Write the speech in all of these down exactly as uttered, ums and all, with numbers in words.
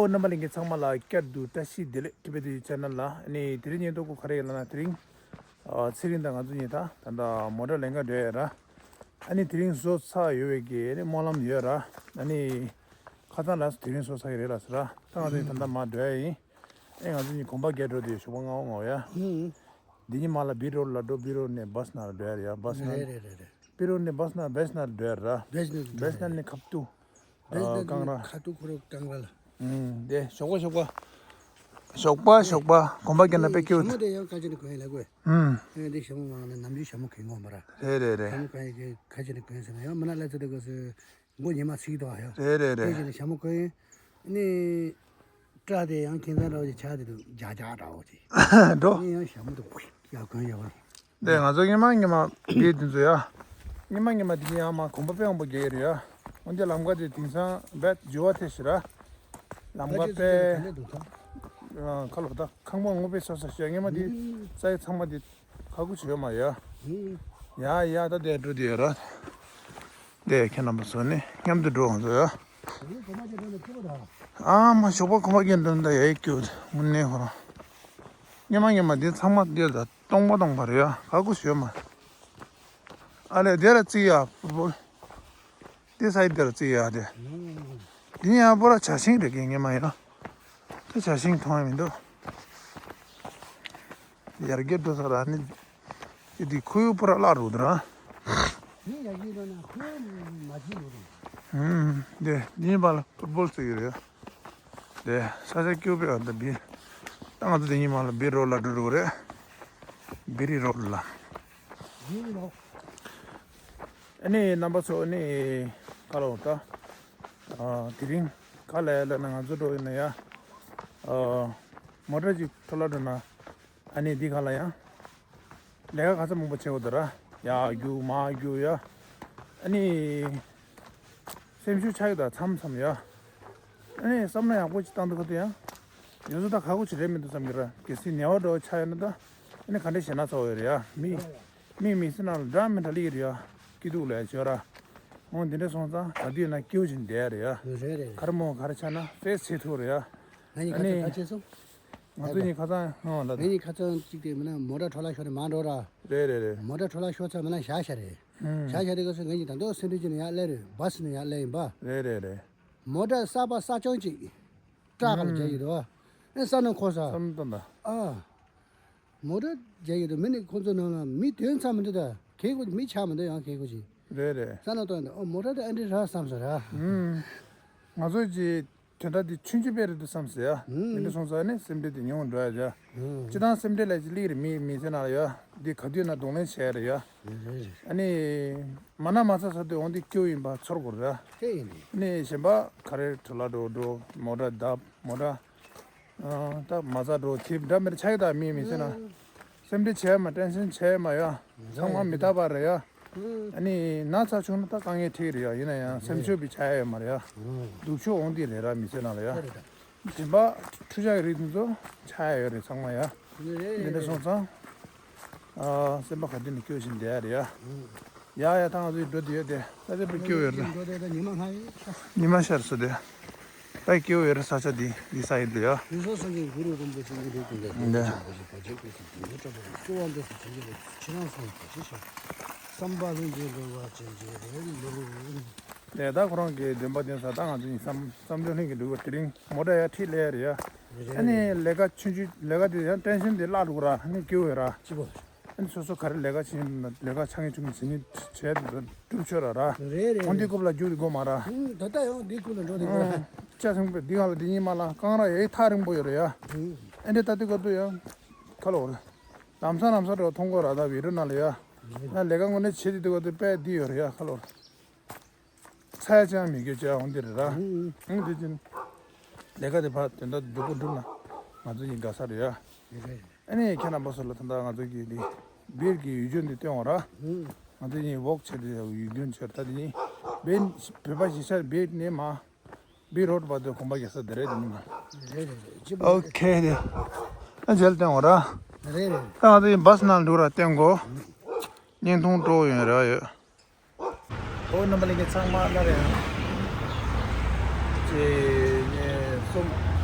ཨོ་རྣམ་པ་ལྷན་རྒྱས་ཚང་མ་ལ་བསྐྱར་དུ་བཀྲ་ཤིས་བདེ་ལེགས། ཊི་བི་ཊི་ཆེ་ནལ་ལ། ཨ་ནི་དེ་རིང་ཉིན་ཐོ་གུ་ག་རེ་ཡིན་ལབ་ན། དེ་རིང་ཨ་ཚེ་རིང་དང་ང་ཚོ་གཉིས་ད་ད་ལྟ་མོ་ཊ་ལེན་ག་འགྲོ་ཡ་ར། ཨ་ནི་དེ་རིང་བཟོ་ཚར་ཡོད་པའི་གི་ཨ་ནི་སྨོན་ལམ་ཡོད་ར། ཨ་ནི་ཁ་སང་ལ་དེ་རིང་བཟོ་ཚར་གི་རེད་ལ་ཟེར་ར། ད་ང་ཚོ་གཉིས་ད་ལྟ་མར་འགྲོ་ཡ་ཡིན། ཨེ་ང་ཚོ་གཉིས་གོམ་པ་བརྒྱབ་འགྲོ་དུས་ཞོགས་པ་སྔ་པོ་སྔ་པོ་ཡ། ཨུམ། འདི་ཉིན་མ་ལ་བི་རོ་ལ་འགྲོ། བི་རོ་ནས་བྷ་སི་ནང་ལ་འགྲོ་ཡ་རེད་ཡ། བྷ་སི་ནང་། རེད་རེད་རེད་རེད། བི་རོ་ནས་བྷ་སི་ནང་། བྷ་སི་ནང་ལ་འགྲོ་ཡ་ར། བྷ་སི་ནང་ལ་འགྲོ་ཡ། བྷ་སི་ནང་ནས་ཁ་ཐུག་ཨ་བྷ་སི་ནང་ནས་ཁ་ཐུག་ཁོ་རང་ཀང་ར་ལ། ཨུམ། དེ་ཞོགས་པ་ཞོགས་པ། ཞོགས་པ་ཞོགས་པ་གོམ་པ་བརྒྱབ་ན་དཔེ་སྐྱིད་པོ། ཞྭ་མོ་དེ་ཡང་ཁ་ཅིག་ནས་གོན་ཡ་ལ་དགོས། ཨུམ། ཨེ་འདི་ཞྭ་མོ་མང་ན་ནམ་རྒྱུན་ཞྭ་མོ་གོན་དགོས་མ་ར། རེད་རེད་རེད། ཞྭ་མོ་གོན་ཡ་ཁ་ཅིག་ནས་གོན་ཟེར་ན་ཡང་མིན་ན་ལ་ཚོད་དེ་དགོས་ཟེར། མགོ་ཉི་མ་ཚིག་དོ་ཡ། རེད་རེད་རེད། དེ་བཞིན་ཞྭ་མོ་གོན། ནི་སྐྲ་དེ་ཡང་ཁྱེད་ཚང་འདྲ་བོ་ཅིག་ཆགས་དེ་འདུག་རྒྱ་རྒྱ་འདྲ་བོ་ཅིག་འགྲོ། ནི་ཡང་ཞྭ་མོ་དེ་ཡག་གོན་ཡོད་པ། དེ་ང་ཚོ་སྔོན་མ་སྔོན་མ་དེ་དེ་ཚོ་ཡ། སྔོན་མ་སྔོན་མ་དེ་ཡང་མ་གོམ་པ་དཔེ་མང་པོ་བརྒྱབ་ཡོད་རེད་ཡ། འོན་ཏེ་ལམ་ཁ་དེ་དེང་སང་རྦད་འགྱུར་བ་ཐེབས་ཤག་ར། ལམ་ཁ་དཔེ། ཁ་ལོ་ད་ཁང་པ་ངོ་དཔེ་སོ་སོ་ཞིག་སྔོན་མ་དེ་ས་ཡི་ཚང་མ་དེ། ཁ་ཁུ་བྱེད་མ་ཡ། ཡ་ཡ་ད་དེ་འགྲོ་དེ་ཡ་ར། དེ་ཁྱེད་རྣམ་པ་ཚོ་ནི་མཉམ་དུ་འགྲོ་འོང་ཚོ་ཡ། ཨ་མ་ཞོགས་པ་གོམ་པ་རྒྱག་འགྲོ་ད་ཡ་ཡི་སྐྱོ་དེ་དངོས་གནས་ཁོ་རང་། སྔོན་མ་སྔོན་མ་དེ་ཚང་མ་དེ་ད་སྟོང་པ་སྟོང་པ་རེད་ཡ། ཁ་ཁུ་བྱེད་མ། ཨ་ལས་དེ་ར་བརྩི་ཡ་པུ་པུ། དེ་ས་ཡི་དེ་ར་བརྩི་ཡ་དེ། དེ་ཡ་པོ་ར་བྱ་ཤིང་རེད་གི་སྔོན་མ་ཡ། དེ་བྱ་ཤིང་མཐོང་ཡ་མི་འདུག་ཡར་རྒྱས་འགྲོ་ས་ར་ནི། ཅི་དེ་ཁོའི་པུ་ར་བརླག་འགྲོ་དེ་ར། མི་ཡར་རྒྱས་འགྲོ་ན་ཁོའི་མ་བྱིན་འགྲོ་དང་། ཧུམ། དེ་དེ་ཉིན་པ་ལ་ཕུཊ་བོལ་རྩེ་གི་རེད། དེ་ས་ཆ་སྐྱོ་པོ་ཡོད་ད་བི། ད་ང་ཚོ་དེ་ཉིན་མ་ལ་བི་རོ་ལ་འགྲོ་འགྲོ་གི་རེད། བི་རི་རོ་ལ། བི་རི་རོ། ཨ་ནི་རྣམ་པ་ཚོ་ཨ་ནི་ག་ལ་འོ་ད། ཨ་དེ་རིང་ག་ལ་ཡ་ལ་ན་ང་ཚོ་འགྲོ་ཡིན་ན་ཡ། ཨ་མོ་ཊ་ཅིག་འཕྲོ་བརླག་འགྲོ་ན། ཨ་ནི་འདི་ག་ལ་ཡ། ལས་ཀ་ག་ཚོད་མང་པོ་བྱེད་དགོས་འདུག་ར། ཡར་རྒྱུག་མར་རྒྱུག་ཡ། ཨ་ནི། སེམས་ཤུགས་ཆག་གི་འདུག་མཚམས་མཚམས་ཡ། ཨ་ནི་བསམ་བློ་ཡག་པོ་ཅིག་བཏང་འདུག་ག་དུས་ཡང་། ཡོད་ཚོད་ད་ཁག་པོ་ཅིག་རེད་མི་འདུག་བསམ་གི་ར། གལ་སྲིད་ཉེ་བ་འགྲོ་ཆགས་ཡོད་ན་ད། ཨ་ནི་ག་འདྲས་བྱས་ན་ཚོགས་ཡོད་རེད་ཡ། མི། མི་མི་སེར་ནང་ལ་འདྲ་མི་འདྲ་ལི་གི་རེད་ཡ། སྐྱིད་སྡུག་ལས་བྱོས་ར། འོ་འདི་འདྲས་སོང་ཙང་ག་དུས་ཡིན་ན་སྐྱིད་པོ་ཅིག་བསྡད་ཡ་རེད་ཡ། རེད་རེད། ག་རེ་མོ་ག་རེ་ཆགས་ན་ཕེས་བྱེད་ཐུབ་རེད་ཡ། ང་གཉིས་ཁ་ཨ་ནི། སང་ག་བྱས་སོང་། ང་ཚོ་གཉིས་ཁ་སང་ཧང་ལ། ང་གཉིས་ཁ་སང་གཅིག་དེ་མིན་ན་མོ་ཊ་འཕྲོ་བརླག་ཤོར་ནས་མར་འགྲོ་ར། རེད་རེད་རེད། མོ་ཊ་འཕྲོ་བརླག་ཤོར་ཚར་མིན་ན་བཞག་བཞག་རེད། ཧུམ། བཞག་བཞག་དེ་ག་སོ་ང་གཉིས་ད་དུང་སེ་འབྲས་ཅིག་ནས་ཡར་སླེབས་རེད། བྷ་སི་ནས་ཡར་སླེབས་ཡིན་པ། རེད་རེད་རེད། མོ་ཊ་གསར་པ་གསར་རྐྱང་ཅིག་ཏྲག་ག་ལ་ཧུམ། རྒྱག་ཡོད་རེད་བ། ཨེ་ས་ནང་འཁོར་ས། བསམ་བཏང་ད། ཨ། མོ་ཊ་རྒྱག་ཡོད་རེད། མི་ནི་ཁོང་ཚོ་ནང་ལ་མི་ཐོན་ཚར་མི་འདུག་ད་གད་ཁོ་མི་ཆགས་མི་འདུག་ཡང་གད་ཁོ་ཅིག་རེད་རེད། ས་ནང་བཏང་ཡོད་འདུག་ཨོ་མོ་ཊ་དེ་ཨ་འདྲས་ར་བསམ་སོང་ར། ཧུམ། ང་ཚོ་ཅིག་དོན་དག་འདི་ཆུང་ཆུང་དཔེ་རེད་འདུག་བསམ་ཟེར་ཡ། ཨུམ། འདི་འདྲ་སོང་ཙང་ནི་སེམས་ཁྲལ་དེ་ཉུང་འགྲོ་ཡ་བྱ། ཨུམ། སྤྱི་བཏང་སེམས་ཁྲལ་ལས་ཀྱི་སླེབས་རེད། མི་མི་ཚེ་ནང་ལ་ཡ། འདི་ག་དུས་ན་གདོང་ལེན་བྱས་རེད་ཡ། རེད་རེད་རེད། ཨ་ནི། མ་ན་མ་ཚ་ས་དུས་འོང་འདི་སྐྱོ་ཡིན་པ་ཚོར་དགོས་རེད་ཡ། དེ་ཡིན་ནི། ཨ་ནི་གཞན་པ་ག་རེ་འཕྲོ་བརླག་འགྲོ་འགྲོ་མོ་ཊ་བརྡབ་མོ་ཊ། ཨ་ད་མ་ཚ་འགྲོ་དེ་འདྲ་མེད་ཆགས་ཡོད་ད་མི་མི་ཚེ་ན། ཨུམ། སེམས་ཁྲལ་བྱས་མ་ཊེན་ཤན་བྱས་མ་ཡ། ཚང་མ་མི་རྟག་པ་རེད་ཡ། ཨ་ནི་ན་ཚ་བྱུང་ན་ད་དཀའ་ངལ་འཕྲད་རེད་ཡ། ཡིན་ན་ཡང་སེམས་ཤུགས་པའི་ཆག་ཡ་ཡོད་མ་རེད་ཡ། སྡུག་ཕྱོགས་འོང་དེ་རེད་ར་མི་ཚེ་ནང་ལ་ཡ། སྦྱིན་པ་ཁྲུ་ཆག་གི་རིགས་དེ་ཚོ་ཆག་ཡ་ཡོད་རེད་ཚང་མ་ཡ། འདི་འདྲ་སོང་ཙང་། ཨ་སེམས་པ་ག་དུས་ནས་སྐྱོ་བཞིན་བསྡད་ཡ་རེད་ཡ། ཡ་ཡ་ད་ང་ཚོ་འགྲོ་དུས་ཡོད་དེ་ད་ཚེ་པོ་སྐྱོ་ཡོད་རེད། ཉི་མ་ཤར་སོང་དེ། ད་སྐྱིད་པོ་ཡོད་རེད་ས་ཆ་འདི་འདི་ས་ཡིན་འདུག་ཡ། དེ་སོགས་སངས་རྒྱས་གུ་རུ་རིན་པོ་ཆེ་ཉིད་དུ་ཀུན་ལས་འདི། སྐྱོ་བ་འདི་སུ་བྱེད་ཀྱི་རེད། ཕྱི་ནང་གསང་བ་ཅི་ཤོག་བསམ་པ་ལྷུན་གྱིས་འགྲུབ་པ་ཅན་གྱི་རེ་ལུ། ནས་ད་ཁོ་རང་གི་འདོན་པ་འདོན་ས་ད་ང་ཚོ་ཡིན་བསམ་བསམ་བློ་ལྷུན་གྱིས་འགྲུབ་པ་དེ་རིང་མོ་ཊ་ཡར་ཁྲིད་སླེབས་རེད་ཡ། རེད། ཨ་ནི་ལས་ཀ་ཆུང་ཆུང་ལས་ཀ་དེ་ཡང་ཊེན་ཤན་དེ་བརླག་འགྲོ་གི་ར། ཨ་ནི་སྐྱིད་པོ་ཡོད་ར། སྐྱིད་པོ། ཨ་ནི་སོ་སོ་ག་རེ་ལས་ཀ་བྱེད་ཡིན་ན་ལས་ཀ་ཆ་ངེས་ཆུང་ངེས་བྱེད་ནི་བྱས་འདུག་གྲུབ་ཆོག་ར་ར། རེད་རེད། འོང་འདི་རེད། རྐུབ་ལ་རྒྱུག་དེ་དགོས་མ་ར། ཧུམ། ད་ལྟ་ཡང་འདི་རྐུབ་ལ་འགྲོ་དེ་དགོས་ར། ཨ་ཅག་སེང་པོ་འདི་ག་ལ་འདི་གཉིས་མ་ལ་རྐང་ར་ཡའི་ཐག་རིང་པོ་ཡོད་ར་ཡ། ཧུམ། ཨ་འདི་ལྟ་དུས་ག་དུས་ཡང་ཁ་ལོ་ར། ལམ་སང་ལམ་སང་འགྲོ་མཐོང་གོ་ར་ད་བི་རུ་ན་ལ་ཡ། ཧུམ། ཡང་ལས་ཀ་དངོས་གནས་བྱེད་དེ་དུས་ག་དུས་དཔེ་འདི་ཡོད་ར་ཡ་ཁ་ལོ་ར། ཚ་ཡ་ཅང་མི་དགོས་ཅག་འོང་འདི་རེད་ར། ཧུམ། ཧུམ་འདི་ཅིན། ལས་ཀ་དེ་ཕར་དོན་དག་མགྱོགས་པོ་འགྲུབ་ན་ང་ཚོ་ཡིན་དགའ་ས་རེད་ཡ། རེད། ཨ་ནི་ཁྱེད་རྣམ་པ་ཚོ་ལ་ད་ལྟ་ང་ཚོ་གི་འདི་བིར་གྱི་ཡུལ་ལྗོངས་འདི་སྟོན་འོང་ར། ཧུམ། ང་ཚོ་གཉིས་ཝོག་བྱས་ཏེ་ཡུལ་ལྗོངས་བྱས་ད་འདི་གཉིས་བིར་བོད་པ་གཞིས་ཆགས་བིར་ནས་མ་བིར་རོ་ཌི་བར་དུ་གོམ་པ་རྒྱག་ས་འདི་རེད་འདི་ནི་མ། རེད་རེད་རེད། ཅི་པ་ཨོ་ཁེ་དེ། ཨ་མཇལ་སྟོན་འོང་ར། རེད་རེད། ད་ང་ཚོ་གཉིས་བྷ་སི་ནང་འགྲོ་ར་སྟོན་གོ། བརྙན་ཐུང་སྤྲོ་ཡོང་ར་ཡོད། ཨོ་རྣམ་པ་ལྷན་རྒྱས་ཚང་མ་སླར་ཡང་གཅིག་གཉིས་གསུམ།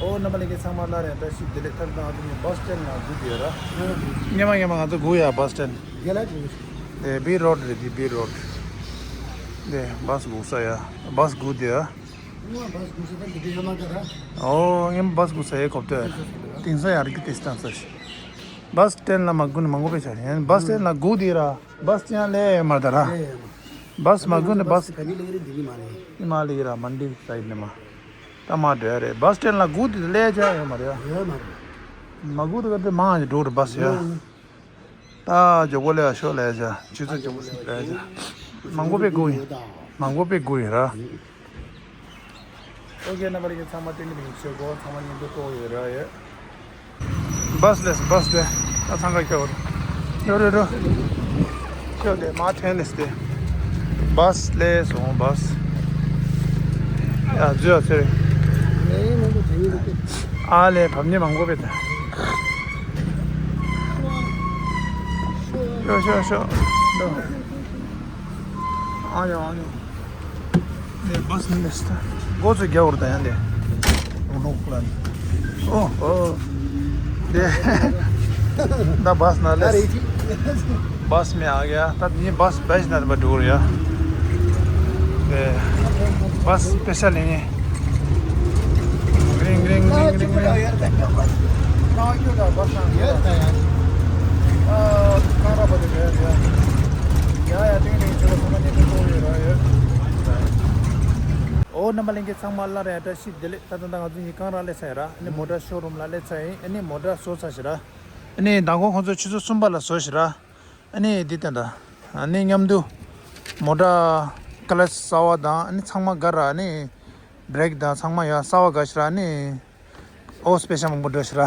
ཨོ་རྣམ་པ་ལྷན་རྒྱས་ཚང་མ་སླར་ཡང་བཀྲ་ཤིས་བདེ་ལེགས། ཐབས་དང་ཨ་ཙི་ནི་བཱས་སི་ཊེན་ལ་སྒུག་བསྡད་ཡོད་ར། སྔོན་མ་སྔོན་མ་ང་ཚོ་སྒུག་ཡ་བཱས་སི་ཊེན། རྒྱལ་ལ་སྒུག་དེ་བི་རོཌ་རེད། དེ་བི་རོཌ། དེ་བཱས་སྒུག་ས་ཡ། བཱས་སྒུག་བསྡད་ཡ། སྔོན་མ་བཱས་སྒུག་ས་དང་འདི་འདྲ་ཡོད་མ་རེད་ར། ཨོ་སྔོན་མ་བཱས་སྒུག་ས་ཡ་གོ་ཐོས། དེང་སང་ཡར་གི་ཏིས་ཏང་ས་ཤི། བཱས་སི་ཊེན་ལ་མ་སྒུག་ནི་མང་པོ་དཔེ་ཆ་རེད། ཡང་བཱས་སི་ཊེན་ལ་སྒུག་བསྡད་ཡ་ར། བཱས་ཅང་སླེབས་ཡོད་མ་རེད་ད་ར། ཡ་ཡ་མ། བཱས་མ་སྒུག་ནི་བཱས། ག་ནས་སླེབས་རེད། འདི་ནས་མ་སླེབས། ཨི་མ་སླེབས་ཡ་ར། མན་ཌི་སའིཌ་ནས་མ། ད་མ་འགྲོ་ཡ་རེད། བཱས་སི་ཊེན་ལ་སྒུག་དེ་སླེབས་ཡ་ཡོད་མ་རེད་ཡ། ཡོད་མ་རེད། མ་སྒུག་དེ་ག་དེ་མང་ང་འགྲོ་རེད་བཱས་ཡ། ད་མགྱོགས་པོ་སླེབས་ཡ་ཤོག་ལབ་ཡ་ཆུ་ཚོད་མགྱོགས་པོ་སླེབས་ཡ། མང་པོ་དཔེ་སྒུག་ཡིན། མང་པོ་དཔེ་སྒུག་ཡིན་ར། ཨོ་ཁེ་རྣམ་པ་ལྷན་རྒྱས་ཚང་མ་བཀྲ་ཤིས་བདེ་ལེགས་ཞུ་གོ། ཚང་མ་མཉམ་དུ་ལྟོ་ཡོད་ར་ཡོད། བཱས་སླེབས་སོང་། བཱས་སླེབས། ད་འཚང་ཁ་ཁྱོད་རོ་རོ་རོ། ཁྱོད་དེ་མ་ཐོན་ནས་ཏེ། བཱས་སླེབས་སོང་། བཱས། ཡ་འཛུལ་ཡ་ཚེ་རེད། ཨ་ལས་བབས་ཉེས་མང་པོ་བེད། ཤོག་ཤོག་ཤོག། ཨ་ཡོ་ཨ་ཡོ། ནས་བཱས་ནས་ལས་སྟ། འགོ་ཚུགས་རྒྱ་བོར་ད་ཡང་དེ། ལོག་ལོག་ལ། ཨོ་ཨོ། དེ། ད་བཱས་ན་ལས། བཱས་མེད་ཨ་ག་ཡ། ད་ནི་བཱས་བེད་ན་པ་འགྲོ་ར་ཡ། དེ། བཱས་སྤེ་ཤལ་ཡིན། རིང་རིང་རིང་རིང་རིང་། ཡ་ཡ་ཏིང་ཏིང་ཆེ་བ་ཚང་མ་ནས་ཏིང་ཏིང་ཡོད་ར་ཡོད། ཨོ་རྣམ་པ་ལྷན་རྒྱས་ཚང་མ་སླར་ཡང་བཀྲ་ཤིས་བདེ་ལེགས། ད་ལྟ་ད་ང་ཚོ་གཉིས་གང་ར་སླེབས་ཚར་ཡོད་ར། ཨ་ནི་མོ་ཊ་ཤོ་རུམ་ལ་སླེབས་ཚར་ཡིན། ཨ་ནི་མོ་ཊ་བཟོ་ཚར་ཤག་ར། ཨ་ནི་མདང་དགོང་ཁོང་ཚོ་ཆུ་ཚོད་གསུམ་པ་ལ་བཟོ་ཤག་ར། ཨ་ནི་འདི་ལྟ་ད། ཨ་ནི་མཉམ་དུ་མོ་ཊ་ཀ་ལ་སི་གསར་པ་དང་ཨ་ནི་ཚང་མ་དགའ་ར། ཨ་ནི་བྷི་རེག་དང་ཚང་མ་ཡང་གསར་པ་དགའ་ཤག་ར། ཨ་ནི། ཨོ་སྤེ་ཤལ་མང་པོ་འགྲོ་ཤག་ར།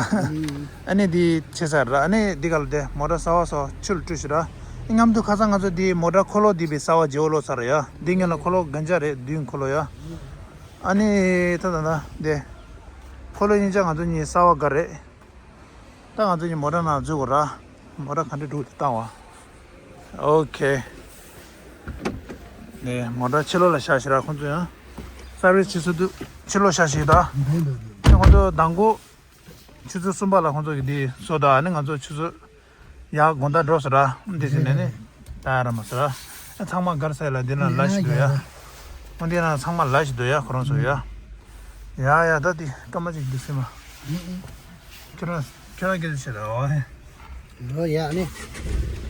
ཨ་ནི་འདི་ཆེ་ས་ར། ཨ་ནི་འདི་ག་ལ་དེ་མོ་ཊ་གསར་པ་སོགས་ཆུ་ལ་བཀྲུ་ཤག་ར། མཉམ་དུ་ཁ་སང་ང་ཚོ་འདི་མོ་ཊ་འཁོར་ལོ་འདི་བི་གསར་པ་བརྗེ་པོ་ལོག་ཚར་ར་ཡ། འདི་ངེད་ལ་འཁོར་ལོ་གན་ཆ་རེད། བདུན་འཁོར་ལོ་ཡ། ཨ་ནི་ད་ད་ད་དེ་འཁོར་ལོ་གཉིས་ཆ་ང་ཚོ་གཉིས་གསར་པ་དགའ་རེད། ད་ང་ཚོ་གཉིས་མོ་ཊ་ནང་འཛུལ་དགོས་ར། མོ་ཊ་ག་འདྲ་འདུག་དེ་བཏང་བ། ཨོ་ཁེ། ནས་མོ་ཊ་ཕྱི་ལོགས་ལ་བཞག་ཤག་ར། ཁོང་ཚོ་ཡང་སར་བི་སི་བྱེད་ས་དུ་ཕྱི་ལོགས་བཞག་ཤག་ད། ཁོང་ཚོ་མདང་དགོང་ཆུ་ཚོད་གསུམ་པ་ལ་ཁོང་ཚོ་གི་འདི་བཟོ་ད། ཨ་ནི་ང་ཚོ་ཆུ་ཚོད་ཡར་དགོང་དག་འགྲོ་ས་ར། འདི་ཟེར་ནས་ནི་ད་ཡ་ར་མ་ཟེར་ར། ཚང་མ་དགའ་ས་ལ་འདི་ན་ལ་ཞིག་འདུག་ཡ། ཁོང་འདི་ན་ཚང་མ་ལ་ཞིག་འདུག་ཡ། ཁོ་རང་ཚོ་ཡ། ཡ་ཡ་ད་འདི་སྐར་མ་ཅིག་འདུག་སེ་མ། ཁྱོད་རང་ཁྱོད་རང་སྐད་ཆ་བཤད་ད། ཨོ་ཧེ། ཨོ་ཡ། ཨ་ནི།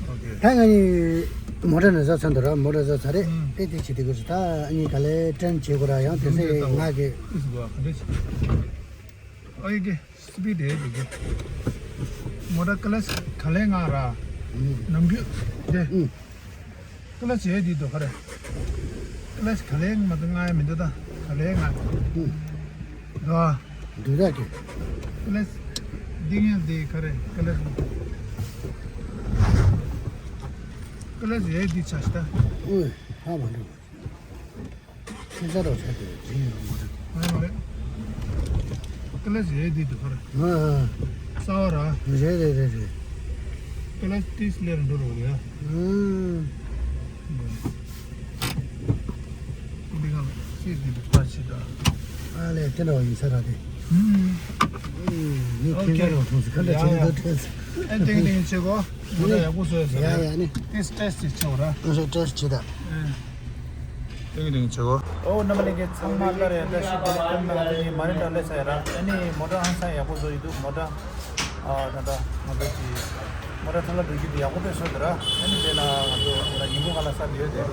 ཨོ་ཁེ། ད་ང་གཉིས་མོ་ཊ་ནས་བཟོ་ཚར་འདུག་ར། མོ་ཊ་བཟོ་ཚར་རེད། ཨེ་དེ་བྱེད་དེ་དགོས་སུ་ད་ཨ་ནི་ག་ལེ་ཊན་བྱེད་དགོས་ར། ཡང་དེ་སེ་ང་གི། ཨོ་ཡ་ཀེ། སི་པི་ཌི་དེ་དེ་གི། མོ་ཊ་ཀ་ལ་སི་ག་ལེ་ང་ར། ནམ་རྒྱུན་དེ། ཀ་ལ་སི་ཡེ་འདི་དོ་ཁ་རེ། ཀ་ལ་སི་ག་ལེ་མ་དུ་ང་ཡ་མི་འདུག་ད་ག་ལེ་ང་། ཨུ། དོ། འདུག་ད་ཀྱི། ཀ་ལ་སི་འདི་ངས་འདི་ཁ་རེ་ཀ་ལ་སི། ཀ་ལ་སི་ཡེ་འདི་ཆ་ཤི་ད། ཨུ། ཧ་མ་འདུག་ཁྱེད་ཚ་རོགས་བྱས་ཏེ་རིང་ཡོང་མ་རེད། ཨ་མ་རེད། ཀ་ལ་སི་ཡེ་འདི་དུ་ཁར། ཨ་ཨ། གསར་པ་ར། རེད་རེད་རེད་རེད། ཀ་ལ་སི་ཏིས་ལེར་འགྲོ་རོགས་རེད། ཨུམ། འདི་ག་ལ་སི་འདི་དུ་པ་ཆི་ད། ཨ་ལས་དེ་འདྲ་བ་ཡིན་ས་ར་དེ། ཨུམ། ཨུམ། ནི་ཁྱེད་ཚ་རོགས་ཐུག་སི་ཁ་ལ་ཆེ་ནི་ད་ཐེ་སི། ཨེ་ཏིང་ཏིང་ཆེ་གོ། མོ་ཊ་ཡག་པོ་བཟོས་ཡོད་ས་རེད། ཡ་ཡ་ནི། ཏིས་ཏེས་ཏིས་ཆེ་བ་ར། ཨ་སོ་ཏེས་ཆེ་ད། ཨེ། ཏིང་ཏིང་ཆེ་གོ། ཨོ་རྣམ་པ་ལྷན་རྒྱས་ཚང་མ་སླར་ཡང་བཀྲ་ཤིས་བདེ་ལེགས། ད་ང་ཚོ་གཉིས་མ་རི་ན་སླེབས་ཚར་ཡོད་ར། ཨ་ནི་མོ་ཊ་ཧང་སང་ཡག་པོ་བཟོ་ཡི་འདུག་མོ་ཊ། ཨ་ད་ད་ང་ཚོ་གི་མོ་ཊ་ཐ་ལ་འགྲོ་རྒྱུ་དེ་ཡག་པོ་དཔེ་བཟོས་འདུག་ར། ཨ་ནི་དེ་ལ་ང་ཚོ་ང་ཉིན་གུང་ཁ་ལག་ཟ་འདོད་དེ།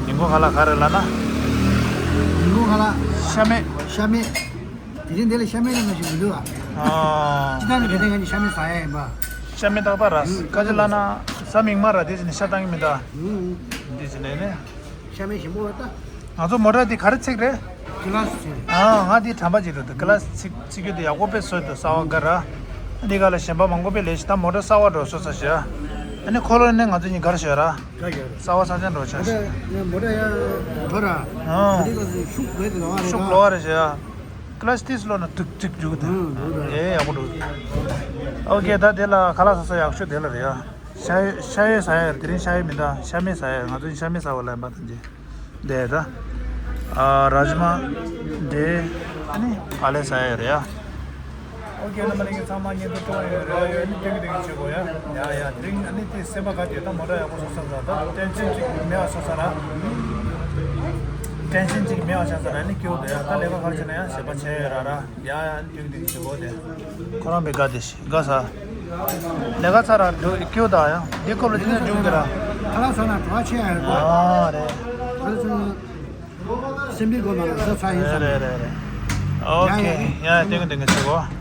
ཉིན་གུང་ཁ་ལག་ག་རེ་ལབ་ན། ཉིན་གུང་ཁ་ལག་ཤ་མེད། ཤ་མེད། དེ་རིང་འདི་ལ་ཤ་མེད་ལ་མ་ཞིག་མི་འདུག་ཨ། ཨ། ཅི་ད་ནི་ག་དེ་ང་ནི་ཤ་མེད་ཟ་ཡ་ཡིན་པ། ཤ་མེད་ཏག་ཏག་ར། ཨུ། ཀ་ཅི་ལབ་ན་ཟ་མིག་དམར་ར། དེ་ཅི་ནི་ཤ་བཏང་གི་མི་འདུག་ཨ། ཨུ། དེ་ཅི་ནི་ནི། ཤ་མེད་ཞིམ་པོ་བ་ད། ང་ཚོ་མོ་ཊ་དེ་ག་རེ་ཚིག་རེད། ཀི་ལ་སི་ཚིག་རེད། ཨ། ང་དེ་དྲན་པ་ཅིག་རེད་འདུག་ཀི་ལ་སི་ཚིག་ཚིག་རྒྱུ་དེ་ཡག་པོ་དཔེ་བཟོས་འདུག་གསར་པ་དགའ་ར། འདི་ག་ལ་གཞན་པ་མང་པོ་དཔེ་ལས་ཤི་ད་མོ་ཊ་གསར་པ་འགྲོ་བཟོ་ཚར་ཤག་ཨ་ནི་འཁོར་ལོ་ནི་ང་ཚོ་གཉིས་དགར་ཤོད་ར། གསར་པ་ས་ཆ་འགྲོ་ཆགས་ཤག་མོ་ཊ་ཡ་འགྲོ་ར། ཨ། འདི་ག་ཤུགས་བས་དེ་ལོ་བ་རེད། ཤུགས་ལོ་བ་རེད་ཤག་ཀི་ལ་སི་ཏིས་ལོ་ན་ཏུག་ཏུག་འཇུག་ད། ཨུ། འགྲོ་ར། ཨེ་ཡག་པོ་འགྲོ། ཨོ་ཁེ། ད་དེ་ལ་ཁ་ལག་ཟ་ས་ཡག་ཤོས་དེ་ལ་རེད་ཡ། ཤ་ཡོད་ཤ་ཡོད་ཟ་ཡ་རེད། དེ་རིང་ཤ་ཡོད་མི་འདུག་ཤ་མེད་ཟ་ཡ། ང་ཚོ་ཤ་མེད་ཟ་བ་ལ་ཡིན་པ་དང་རྗེས། དེ་ད། ཨ། ར་ཇི་མ། འབྲས། ཨ་ལེ་ས་ཡ་རེད་ཡ། ཨོ་ཀེ། རྣམ་པ་ལྷན་རྒྱས་ཚང་མ་བརྙན་ཐུང་སྟོན་ཡོད་རེད། ཨ་ཡོད་ནི་སྟོན་གྱི་སྟོན་གྱི་བྱེད་དགོས་ཡ། ཡ་ཡ། དེ་རིང་ཨ་ནི་དེ་སེམས་པ་དགའ་དེ་ད་མོ་ཊ་ཡག་པོ་བཟོ་ཚར་ད། ད་ཊེན་ཤན་ཅིག་མེད་པ་ཆགས་ཚར་ར། ཊེན་ཤན་ཅིག་མེད་པ་ཆགས་ཚར་ར། ཨ་ནི་སྐྱིད་པོ་འདུག་ཡ། ད་ལས་ཀ་ག་རེ་བྱས་ན་ཡང་བྱེད་པ་བྱས་ཡོད་ར་ར། ཡ་ཡ། ཨ་ནི་སྟོན་གྱི་སྟོན་གྱི་བྱེད་དགོས་དེ། ཁོ་རང་བས་དགའ་དེ་ཤི་དགའ་ས། ལས་ཀ་ཚར་ར་འགྲོ་སྐྱིད་པོ་ད་ཡ། འདི་སྐོར་ལ་ཅི་ན་འཇུག་གི་ར། ཁ་ལག་ཟ་ན་བྲོ་བ་ཆེ་ཡ་ཡོད་པ། ཨ་རེད། ཁ་ལག་ཟ་ན། སེམས་པའི་སྒོ་ནས་བཟོ་ཚར་ཡིན་བསམ། རེད་རེད་རེད། ཨོ་ཀེ། ཡ་ཡ། ཡ་ཡ། སྟོན་གྱི་སྟོན་གྱི་བྱེད་དགོས།